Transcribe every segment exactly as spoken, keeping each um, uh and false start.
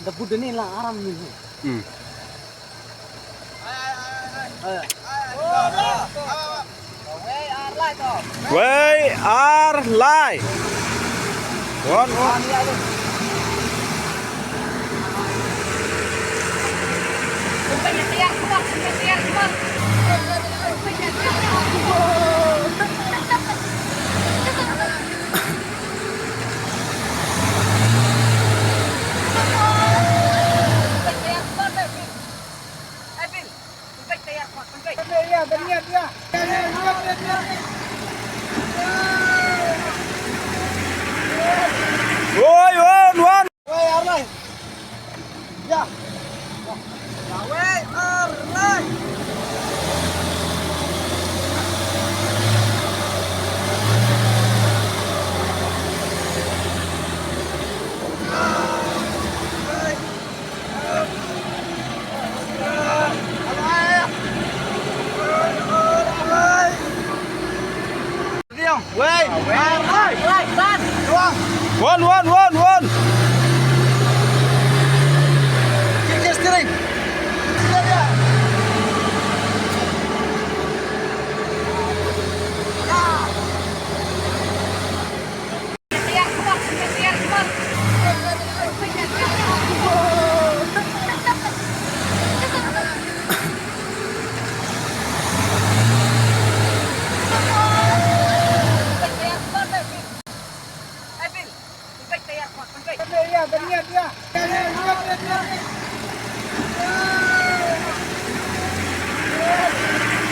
Da bud ni la aram ni. Hmm. Wei ar lai. Wan, wan. Oi, oi, wan. Wei ar lai. Ya. Ya, wei ar lai. Wei, ar lai. Wan, wan, wan, wan. Kick the steering.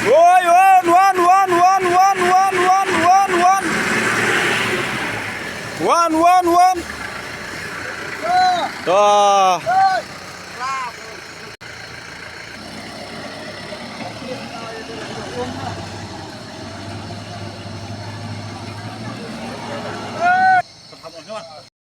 Oi, wan, wan, wan. Wan, wan, wan. Ta.